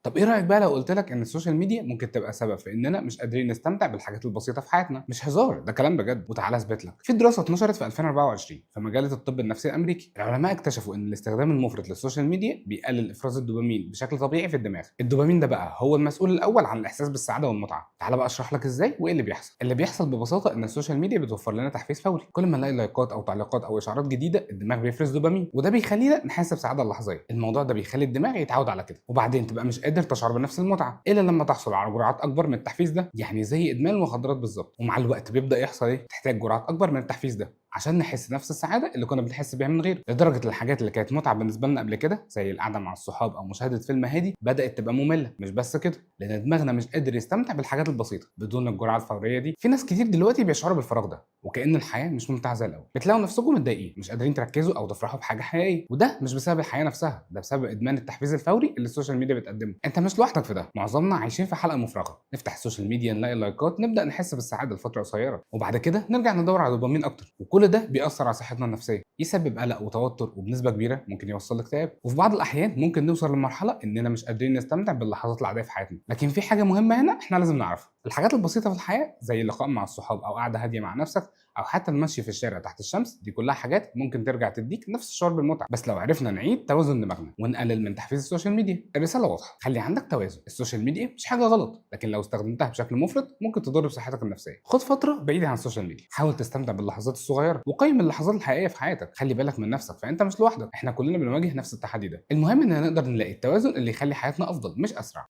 طب ايه رايك بقى لو قلت لك ان ال social media ممكن تبقى سبب في اننا مش قادرين نستمتع بالحاجات البسيطة في حياتنا؟ مش هزار، ده كلام بجد، وتعالى اثبت لك. في دراسة اتنشرت في 2024 في مجلة الطب النفسي الامريكي، العلماء اكتشفوا ان الاستخدام المفرط لل social media بيقلل افراز الدوبامين بشكل طبيعي في الدماغ. الدوبامين ده بقى هو المسؤول الاول عن الاحساس بالسعادة والمتعه. تعالى بقى اشرح لك ازاي وايه اللي بيحصل. اللي بيحصل ببساطة ان ال social media بتوفر لنا تحفيز فوري، كل ما نلاقي لايكات او تعليقات او اشعارات جديدة الدماغ بيفرز دوبامين، وده بيخلينا نحس بسعادة لحظيه. الموضوع ده بيخلي الدماغ يتعود على كده، وبعدين تبقى مش قادر تشعر بنفس المتعة الا لما تحصل على جرعات اكبر من التحفيز ده، يعني زي ادمان المخدرات بالظبط. ومع الوقت بيبدا يحصل ايه؟ تحتاج جرعات اكبر من التحفيز ده عشان نحس نفس السعادة اللي كنا بنحس بيها من غيره، لدرجة الحاجات اللي كانت متعه بالنسبة لنا قبل كده زي القعدة مع الصحاب او مشاهده فيلم هادي بدات تبقى ممله. مش بس كده، لان دماغنا مش قادر يستمتع بالحاجات البسيطة بدون الجرعة الفورية دي. في ناس كتير دلوقتي بيشعروا بالفراغ ده وكأن الحياة مش ممتعة زي الاول، بتلاقوا نفسكم متضايقين مش قادرين تركزوا او تفرحوا بحاجة حقيقيه، وده مش بسبب الحياة نفسها، ده بسبب ادمان التحفيز الفوري اللي ال social media بتقدمه. انت مش لوحدك في ده، معظمنا عايشين في حلقة مفرغه، نفتح ال social media نلاقي لايكات نبدا نحس بالسعادة لفترة قصيرة، وبعد كده نرجع ندور على دوبامين اكتر، وكل ده بيأثر على صحتنا النفسية، يسبب قلق وتوتر، وبنسبة كبيرة ممكن يوصل لاكتئاب. وفي بعض الاحيان ممكن نوصل لمرحلة اننا مش قادرين نستمتع باللحظات العادية في حياتنا. لكن في حاجة مهمة هنا احنا لازم نعرفها، الحاجات البسيطة في الحياة زي اللقاء مع الصحاب او قعدة هادية مع نفسك او حتى المشي في الشارع تحت الشمس، دي كلها حاجات ممكن ترجع تديك نفس الشعور بالمتعة، بس لو عرفنا نعيد توازن دماغنا ونقلل من تحفيز ال social media. الرسالة واضحه، خلي عندك توازن. ال social media مش حاجة غلط، لكن لو استخدمتها بشكل مفرط ممكن تضر بصحتك النفسية. خد فترة بعيدة عن ال social media، حاول تستمتع باللحظات الصغيرة وقيم اللحظات الحقيقية في حياتك. خلي بالك من نفسك، فانت مش لوحدك، احنا كلنا بنواجه نفس التحدي ده. المهم اننا نقدر نلاقي التوازن اللي يخلي حياتنا افضل مش اسرع.